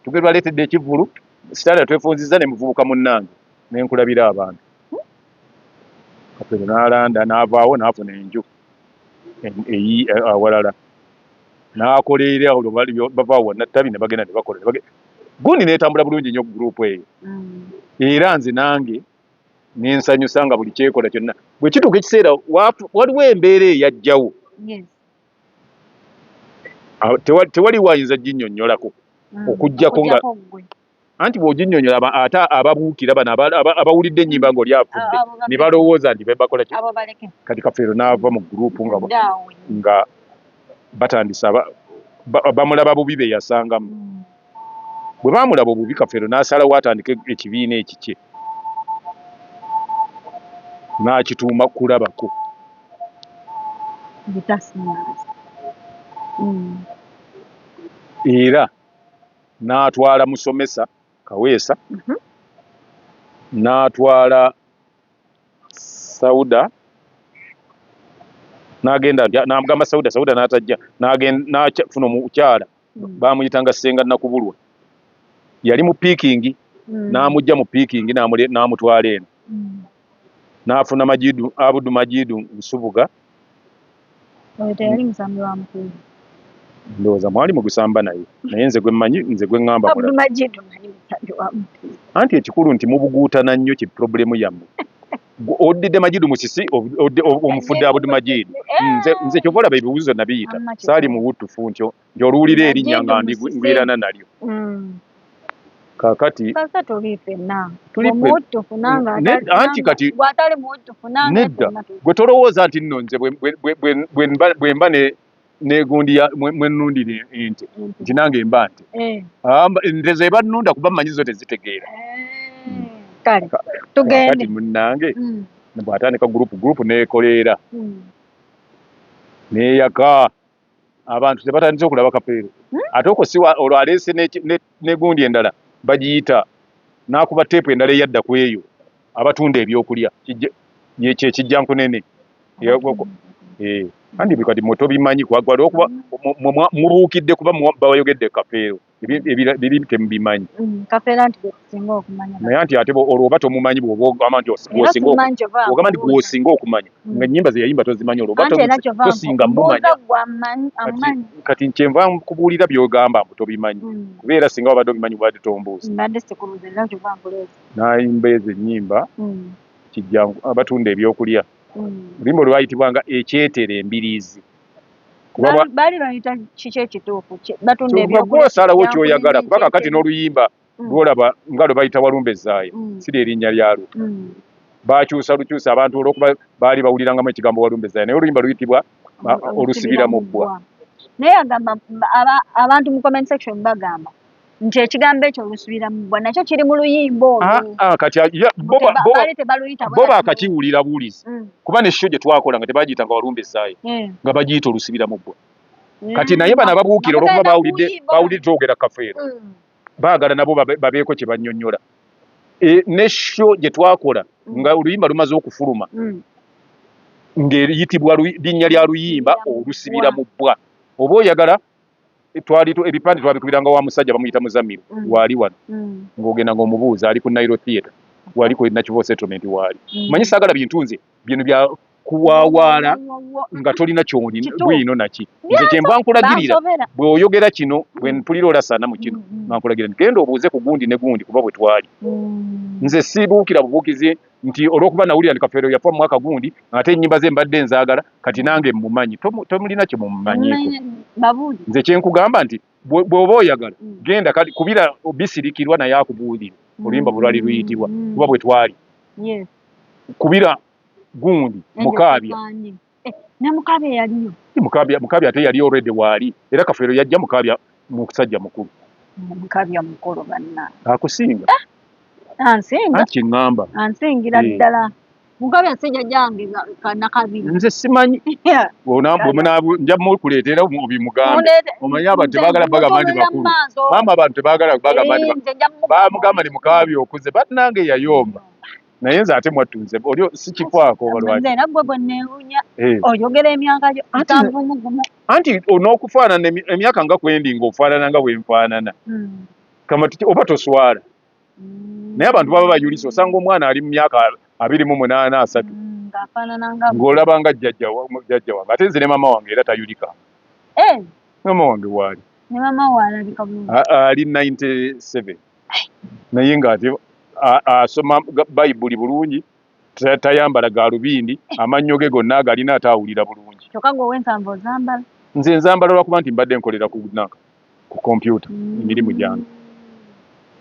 Tuge baleetedde ekivvulu Sitaani Atwefunzizza ne Muvubuka Munnange, ne nkulabira abantu. Kafeero n'alanda n'avaawo n'afuna enju awalala n'akoleera olwo bavaawo Wannattabi ne bagenda ne bakola gundi n'etambula bulungi nnyo group eyo. Era nze nange nensanyusa nga buli kyekola kyonna bwe kituuka ekiseera waliwo embeera eyajjawo. Tewali wayinza ginnyonnyolako okuggyako nga Okuggyako ggwe. Anti bw'oginnyonnyola ate ababuukira bano abawulidde ennyimba ng'oli afudde Abo ne balowooza nti be bakola ki. Abo baleke. Kati Kafeero n'ava mu group nga Daawe. Nga Batandise bamulaba bubi be yasangamu. Bwe baamulaba obubi Kafeero n'asalawo atandike ekibiina ekikye n'akituuma Kulabako. Era n'atwala musomesa Kaweesa, n'atwala Sauda n'agenda n'amugamba Sauda, Sauda n'atajja n'afuna omukyala bamuyitanga Ssenga Nakubulwa, yali mu piikingi n'amujja mu piikingi n'amutwala eno n'afuna Majidu, Abudu Majidu Nsubuga. Oyo teyali musambi wa mupiira. Ndowooza mwali mugusamba naye, naye nze gwe mmanyi, nze gwe ŋŋamba Abudu Majidu manyi musambi wa mupiira. Anti ekikulu nti mubuguutana nnyo kye pulobulemu yammwe. Oddidde Majidu Musisi, omufudde Abudu Majidu. Nze kyova olaba ebibuuzo nabiyita, saali muwuttufu ntyo nti oluwulira erinnya nga ngwirana nalyo. Kaakati anti kati nedda gwe tolowooza nti nno nze bwe mba negundi mwe nnundira ente nti nange mba nte nte ze bannunda kuba mmanyi zo tezitegeera. Kale tugende. Kati munnange bw'atandika group group neekoleera neeyaka abantu tebatandise okulaba Kafeero ate okwo si olwo aleese negundi endala bagiyita n'akuba teepu endala eyadda ku eyo abatunda ebyokulya kyekijjankunene. Andi kati mwe tobimanyi olwokuba mubuukidde kuba babayogedde Kafeero, biri temubimanyi. Naye anti ate olwo oba tomumanyi bw'oba ogamba nti ogamba nti gw'osinga okumanya nga ennyimba ze yayimba tozimanyi, olwo oba tosinga mumanya. Kati kyenva nkubuulira by'ogamba mbu tobimanyi kubeera singa wabadde obimanyi obadde tombuuza. N'ayimba ezo ennyimba kijjangu abatunda ebyokulya, oluyimba olwayitibwanga Ekyetere Embiriizi. Baali bayita kiki ekituufu? Batunda ebyokulya. Osalawo ky'oyagala kuba kakati n'oluyimba lwolaba nga lwe bayita Walumbe Zaaya si lyerinnya lyalwo, bakyusa lukyusa abantu olw'okuba baali bawulirangamu ekigambo Walumbe Zaaya, naye oluyimba luyitibwa Olusibira mu Bbwa. Naye agamba abantu mu comment section bagamba nti ekigambo ekyo olusibira mu bbwa nakyo kiri mu luyimba olwo. Kati bo bakakiwulira buwulizi kuba ne show gye twakola nga tebagiyita nga Walumbe Zaaya, nga bagiyita Olusibira mu Bbwa. Kati naye bano ababuukira olwokuba bawulidde bawulidde twogera Kafeero, baagala nabo babeeko kye bannyonnyola. Ne show gye twakola nga oluyimba lumaze okufuluma ng'eriyitibwa linnya lya luyimba Olusibira mu Bbwa. Oba oyagala twali ebipande twabikubiranga wa musajja bamuyita Muzamiru, waali wano, ng'ogenda ng'omubuuza ali ku Nile Theatre, wali ku Nakivubo Settlement waali. Manyi saagala bintu nze bino bya kuwaawaala nga tolina kyoli bwino naki. Nze kyenva nkulagirira bw'oyogera kino bwe mpulira olasaana mu kino nga nkulagira nti genda obuuze ku gundi ne gundi kuba bwe twali. Nze sibuukira bubuukizi nti olw'okuba nawulira nti Kafeero yafa mu mwaka gundi ate ennyimba ze mbadde nzaagala kati nange mmumanyi. Tomulina kye mumumanyiiko. Nze kyenkugamba nti bw'oba oyagala genda kati kubira bisirikirwa naye akubuulire oluyimba bwe lwali luyitibwa kuba bwe twali. Kubira gundi Mukaabya. Ne Mukaabya yaliyo. Mukaabya, Mukaabya ate yali already waali era Kafeero yajja Mukaabya musajja mukulu. Mukaabya mukulu banna. Akusinga. Ansinga. Anti kyeŋŋamba. Ansingira ddala. Mukaabya si jjajjange nakabiri. Nze simanyi. Nja mukuleetera obimugambe. Omanyi abantu tebaagala bagamba nti bakulu. Maama abantu tebaagala bagamba nti bamugamba nti Mukaabya okuze bannange yayomba. Naye nze ate mwattu nze oli sikifaako oba lwaki. Nze naggwe bwe neewuunya oyogera emyaka gyo 71. Anti n'okufaanana emyaka nga kwendi ng'ofaanana nga bwe nfaanana. Kama oba toswala. Naye abantu baba bayulisa osanga omwana ali mu myaka 28, 30 ng'olaba nga jjajja wange ate nze ne maama wange era tayulika. Maama wange waali. Ne maama wo alabika bulungi. Ali 97 naye ng'ate asoma Bayibuli bulungi, tayambala gaalubindi, amannyo ge gonna agalina ate awulira bulungi. Kyokka gwe ow'ensanvu ozambala. Nze nzambala lwakuba nti mbadde nkolera ku nanka ku kompyuta emirimu gyange.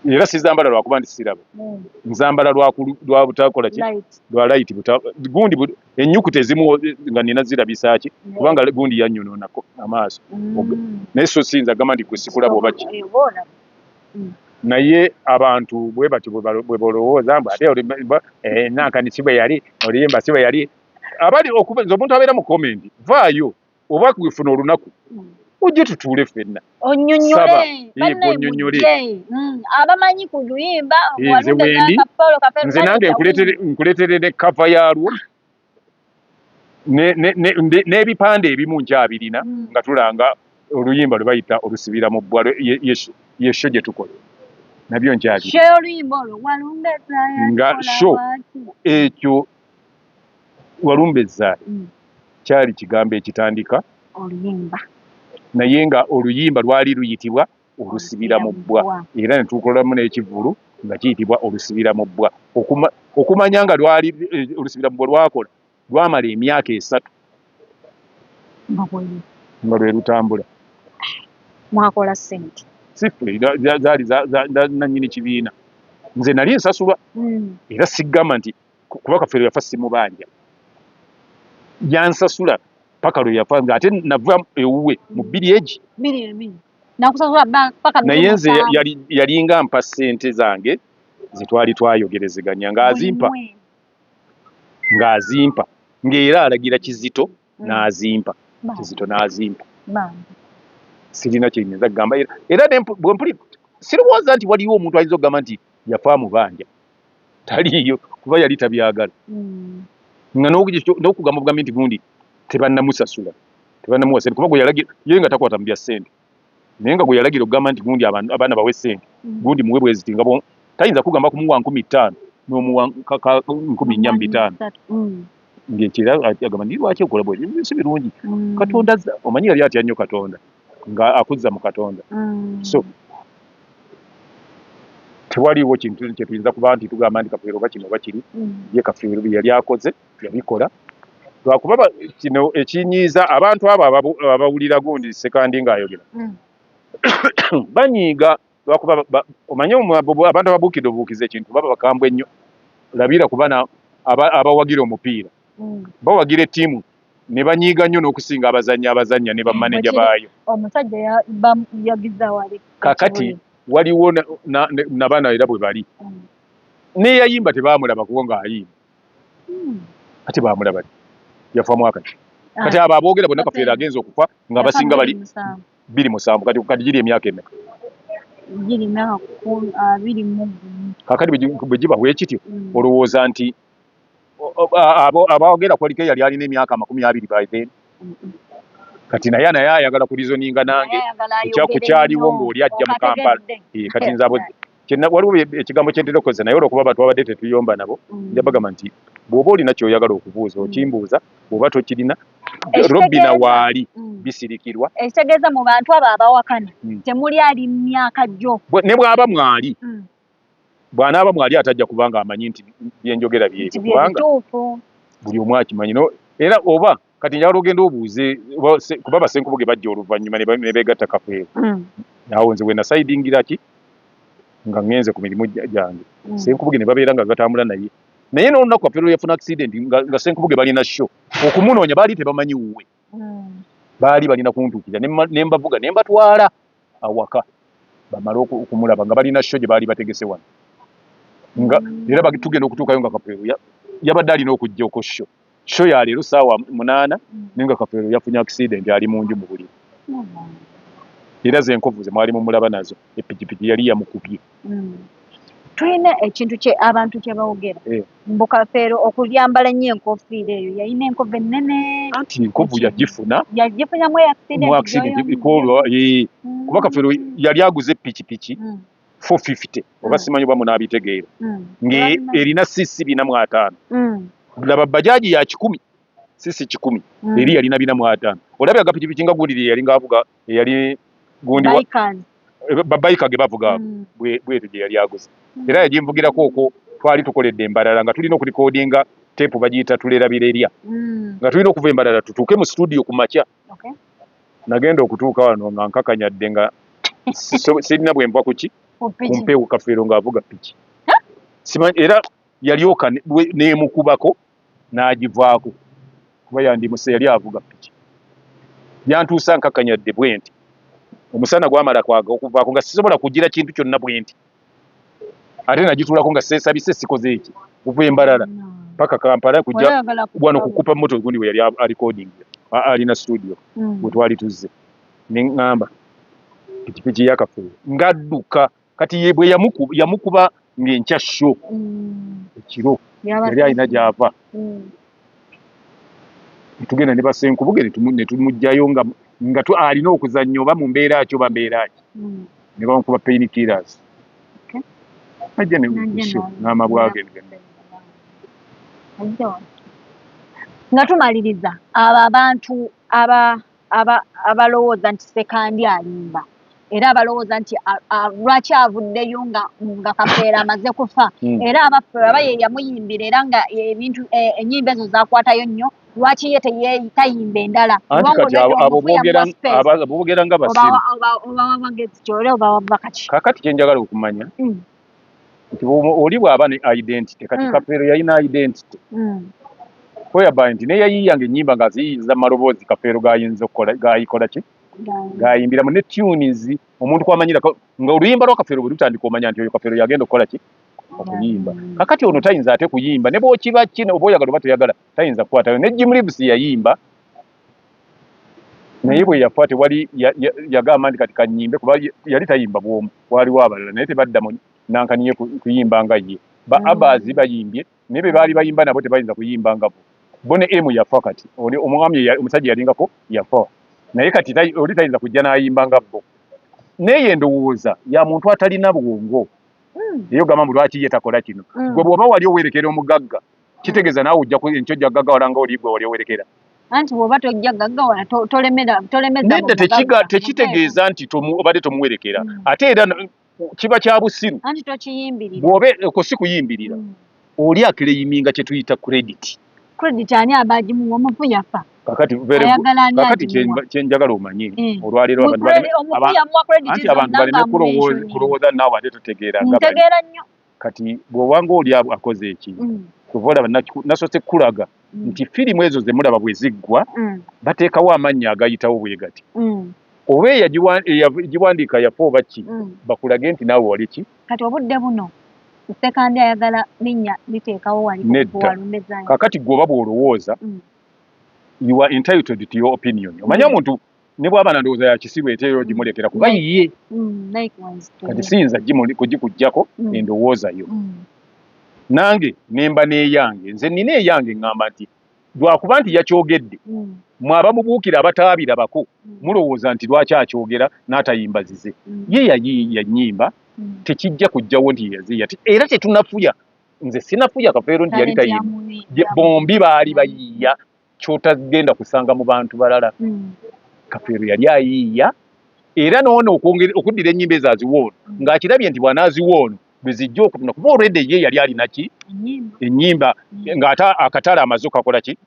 Era sizambala lwakuba nti siraba. Nzambala lwa butakola ki, lwa light gundi ennyukuta ezimu nga nina zirabisa ki, kubanga gundi yanyonoonako amaaso. Naye so siyinza gamba nti gwe sikulaba oba ki. Naye abantu bwe batyo bwe balowooza mbu ate nankani si bwe yali, oluyimba si bwe yali. Abali okuba nze omuntu abeera mu comment, vaayo oba kwefuna olunaku ojje tutuule ffenna. Onnyonnyole, banne mujje. Abamanyi ku luyimba Nze wendi, nze nange nkuleetere ne cover yaalwo n'ebipande ebimu nkyabirina nga tulanga oluyimba lwe bayita Olusibira mu Bbwa, ye show gye tukola, nabyo nkyabirina. Oluyimba olwo Walumbe Nga show ekyo Walumbe Ezzaaya kyali kigambo ekitandika oluyimba, naye nga oluyimba lwali luyitibwa Olusibira mu Bbwa, era ne tukolamu n'ekivvulu nga kiyitibwa Olusibira mu Bbwa. Okumanya nga lwali Olusibira mu Bbwa lwakola, lwamala emyaka 3 nga lwe lutambula. Mwakola ssente? Si ffe, zaali nannyini kibiina. Nze nali nsasulwa era sigamba nti kuba Kafeero yafa simubanja, yansasula paka lwe yafa, nga ate nava ewuwe mu bbiri egi. Naye nze yalinga mpa ssente zange zetwali twayogerezeganya, ng'azimpa ng'azimpa ng'era alagira Kizito n'azimpa, Kizito n'azimpa. Sirina kyenyinza kugamba, era bwe mpuli sirowooza nti waliwo omuntu ayinza okugamba nti yafa amubanja. Taliiyo, kuba yali tabyagala nga n'okugamba obugambi nti gundi tebannamusasula, tebannamuwa ssente, kuba gwe yalagira ye nga takwata mu bya ssente, naye nga gwe yalagira okugamba nti gundi abaana bawe ssente, gundi muwe bweziti, nga tayinza kugamba kumuwa 5000 n'omuwa 4500, ng'ekira agamba nti lwaki okola bwe si birungi. Katonda omanyi yali atya nnyo Katonda, nga akuzza mu Katonda. So tewaliiwo kintu kye tuyinza kuba nti tugamba nti Kafeero oba kino oba kiri. Ye Kafeero bye yali akoze yabikola, lwakuba kino ekinyiiza abantu abo abawulira gundi Sekandi ng'ayogera banyiiga, lwakuba omanye abantu ababuukidde obubuukiza ekintu baba bakambwe nnyo. Labira ku bana abawagira omupiira, bawagira ettiimu ne banyiiga nnyo n'okusinga abazannyi abazannya ne bamaneja baayo. Omusajja yagiza wali. Kakati waliwo nabaana era bwe bali neyayimba tebaamulaba kuba ng'ayimba, ate baamulaba yafa mwaka ki? Kati abo aboogera bonna Kafeero agenza okufa nga abasinga bali 27. Kati giri emyaka emeka? Giri emyaka 21. Kakati bwe giba bwe kityo, olowooza nti aboogera kwaliko eyali alina emyaka 20 by then? Kati naye ayagala kureasoninga nange kukyaliwo ng'oli ajja mu Kampala. Kati nze abo waliwo ekigambo kye ntera okukozesa, naye olwokuba twabadde tetuyomba nabo, nja bagamba nti bw'oba olina ky'oyagala okubuuza okimbuuza, bw'oba tokirina Robina waali bisirikirwa. Ekitegeeza mu bantu abo abawakana temuli ali myaka gyo. Ne bw'aba mwali, bw'anaaba mwali atajja kubanga amanyi nti byenjogera byebyo, kubanga buli omu akimanyi. Era oba kati njagala ogenda obuuze kuba Basenkubuge bajja oluvannyuma ne beegatta Kafeero. Awo nze we nasaidingira ki nga ŋŋenze ku mirimu gyange, Senkubuge ne babeera nga batambula naye, naye n'olunaku Kafeero yafuna accident nga Senkubuge balina show okumunoonya, baali tebamanyi wuwe, baali balina kuntuukira ne mbavuga ne mbatwala awaka bamale okumulaba nga balina show gye baali bategese wano, nga era tugenda okutuukayo nga Kafeero yabadde alina okujja oko show show ya leero ssaawa 8, naye nga Kafeero yafunye accident ali mu nju mu buliri, era ze nkovu ze mwali mumulaba nazo, epikipiki yali yamukubye. Tulina ekintu kye abantu kye bawogera mbu Kafeero okulyambala ennyo enkofiira eyo, yalina enkovu ennene. Anti enkovu yagifuna Yagifunamu accident kuba Kafeero yali aguze epikipiki 450 oba simanyi oba munaabitegeera, ng'erina cc 450. Laba bajaji ya 100, cc 100, eri yalina 450. Olabye agapikipiki nga gundi lye yali ng'avuga, eyali gundi babayika ge bavuga bwetu gye yali aguze, era yaginvugirako okwo. Twali tukoledde embalala nga tulina okurecordinga tape bagiyita Tulerabira Erya, nga tulina okuva embalala tutuuke mu studio ku makya. Nagenda okutuuka wano nga nkakanyadde, nga sirina bwe nva kuki. Ku mpeewo Kafeero ng'avuga piki. Simanyi era yalyoka n'emukubako n'agivaako kuba yandimuse yali avuga piki. Yantuusa nkakanyadde bwenti. Omusana gwamala kwaga okuvaako nga sisobola kugira kintu kyonna bwenti. Ate nagituulako nga seesabise sikoze eki kuva e Mbarara paka Kampala kujja wano kukupa moto gundi we yali alikodingira alina studio we twali tuzze ne ŋŋamba pikipiki ya Kafeero ng'adduka kati ye bwe yamukuba ng'enkya sho ekiro yali alina gy'ava ne tugenda ne basenkubuge ne tumuggyayo nga nga alina okuzannya oba mu mbeera ki oba mbeera ki ne bamukuba pain killers ajja ne sho n'amabwa ge. Nga tumaliriza abo abantu aba abalowooza nti Ssekandi alimba era abalowooza nti lwaki avuddeyo nga nga Kafeero amaze kufa hmm. era abaffe aba ye yamuyimbira era nga ebintu e, ennyimba ezo zakwatayo nnyo lwaki ye tayimba endala boogera nga basiru obawa magezi ki era obawa bubaka ki kakati kyenjagala okumanya hmm. nti oli bw'aba ne identity kati mm. Kafeero yalina identity mm. whereby nti neyayiiyanga ennyimba ng'aziyiiyiza mu maloboozi Kafeero gayinza okukola gayikola ki gayimbiramu ne tunes omuntu kwamanyira nga oluyimba lwa Kafeero bwe lutandika omanya nti oyo Kafeero yagenda okukola ki okuyimba mm. Kakati ono tayinza ate kuyimba ne bw'okiba ki oba oyagala oba toyagala tayinza kukwatayo ne Jim Reeves yayimba naye bwe yafa tewali yagamba nti kati kanyimbe kuba yali tayimba bwomu waaliwo abalala naye tebadda mu nankaniye kuyimba nga ye ba mm. Abazi bayimbye naye be baali bayimba nabo tebayinza kuyimba nga bo bo ne emu yafa kati oli omwami omusajja yalingako yafa naye kati oli tayinza kujja n'ayimba nga bo naye endowooza ya muntu atalina bwongo mm. eyo gamba mbu lwaki ye takola kino mm. gwe bw'oba wali owerekera omugagga kitegeeza naawe ojja enkya ojja gaggawala nga oli gwe wali owerekera anti bw'oba tojja gaggawala tolemera tolemeza nedda tekiga tekitegeeza nti obadde tomuwerekera mm. Ate era kiba kya busiru anti tokiyimbirira bw'oba okwo si kuyimbirira mm. Oli akireyiminga kye tuyita credit credit ani aba agimuwa omufu yafa kakati kakati kye njagala omanye mm. Olwaleero anti abantu baleme kulowooza naawe ate totegeera nga ntegeera nnyo Kati bw'oba ng'oli akoze ekintu mm. Kyova olaba nasoose kukulaga mm. Nti firimu ezo ze mulaba bwe ziggwa mm. Bateekawo amannya agayitawo bwe gati oba eyagiwandiika yafa oba ki bakulage nti naawe wali ki kati obudde buno Ssekandi ayagala linnya liteekawo wali nedda kakati gwe oba bw'olowooza you are entitled to your opinion omanye omuntu ne bw'aba na ndowooza ya kisiru eteera ogimulekera kuba yiye mm, kati siyinza kugikuggyako mm. Endowooza yo mm. Nange nemba n'eyange nze nina eyange ŋŋamba nti lwakuba nti yakyogedde mwe abamubuukira abataabirabako mulowooza nti lwaki akyogera n'atayimba zize ye yayiiya nnyimba tekijja kujjawo nti yeyaziiya era tetunafuya nze sinafuya Kafeero nti yali tayimba bombi baali bayiiya kyotagenda kusanga mu bantu balala mm. Kafeero yali ayiiya era noono okuddira ennyimba ezo aziwa ono mm. Ng'akirabye nti bw'anaaziwa ono bwe zijja okutunda kuba olwedde ye yali alina ki ennyimba mm. Ng'ate akatale amaze okakola ki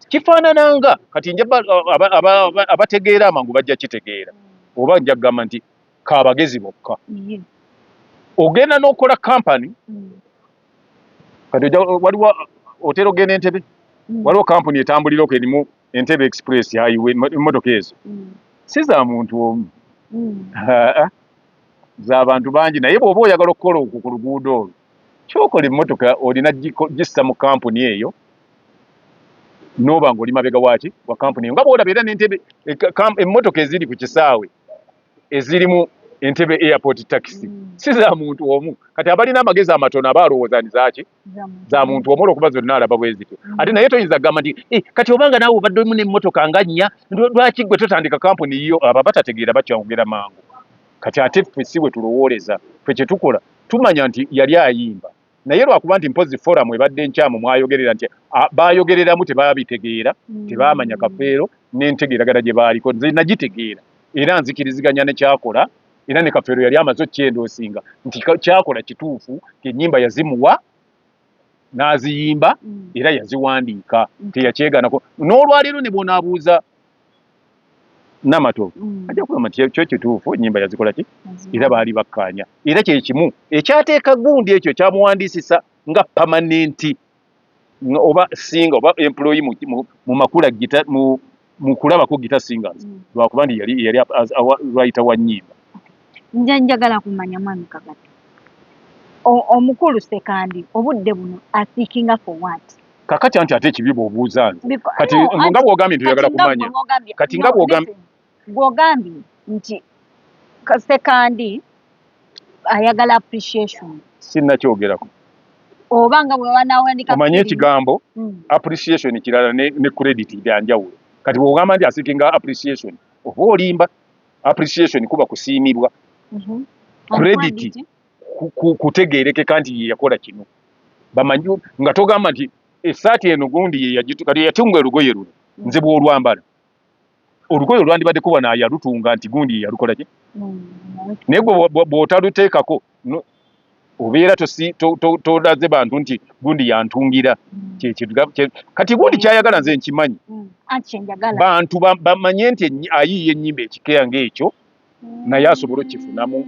kifaanananga kati nja abategeera amangu bajja kitegeera oba nja kugamba nti kabagezi bokka ogenda n'okola kampani kati waliwo otera okugenda Entebe mm. Waliwo kampuni etambulira okwo erimu Entebe Express Highway emmotoka ezo mm. Si za muntu omu mm. Za bantu bangi naye bw'oba oyagala okukola okwo ku luguudo olwo kyokola emmotoka olina gissa mu kampuni eyo n'oba ng'oli mabega waaki wa kampuni eyo nga bw'olaba era n'entebe e, emmotoka eziri ku kisaawe ezirimu Entebe Airport Taxi mm. Si za muntu omu kati abalina amagezi amatono aba alowooza nti zaaki za muntu omu olwokuba zonna alaba bwe zityo mm. Ate naye toyinza kugamba nti eh, kati obanga naawe obaddemu n'emmotoka nga nnya lwaki gwe totandika kampuni yo abo abatategeera bakyongera mangu kati ate ffe si bwe tulowooleza ffe kye tukola tumanya nti yali ayimba naye lwakuba nti mpozi forum ebadde nkyamu mwayogerera nti bayogereramu tebabitegeera mm. Tebamanya Kafeero n'entegeeragana gye baaliko nze nagitegeera era nzikiriziganya ne kyakola era ne Kafeero yali amaze okyendoosinga nti kyakola kituufu ennyimba yazimuwa n'aziyimba mm. Era yaziwandiika mm. Teyakyeganako n'olwaleero ne bw'onaabuuza Namatovu ajja kugamba nti kyo kituufu, ennyimba yazikola ki, era baali bakkaanya. Era kye kimu ekyateeka gundi ekyo kyamuwandiisisa nga permanent oba singer oba employee mu Makula Guitar, mu Kulabako Guitar Singers, lwakuba nti yali writer wa nnyimba. Nja njagala kumanya, mwami Kagatto, omukulu Sekandi obudde buno aseekinga for what? Kakati anti ate ekibi bw'obuuza nze kati nga bw'ogambye nti oyagala kumanya, kati nga bw'ogambye bw'ogambye nti Sekandi ayagala appreciation. Sinnakyogerako. Oba nga bwe wanawandika. Omanye ekigambo appreciation kirala ne credit byanjawulo. Kati bw'ogamba nti aseekinga appreciation, oba olimba. Appreciation kuba kusiimibwa. Credit kutegeerekeka nti ye yakola kino, bamanyi nga togamba nti essaati eno gundi ye kati yatunga olugoye luno, nze bw'olwambala olugoye olwandibadde kuba naayalutunga nti gundi ye yalukola ki. Naye gwe bw'otaluteekako obeera tolaze bantu nti gundi yantungira. Kati gundi kyayagala nze nkimanyi, bantu bamanye nti ayiiya ennyimba ekikeya ng'ekyo, naye asobole okukifunamu.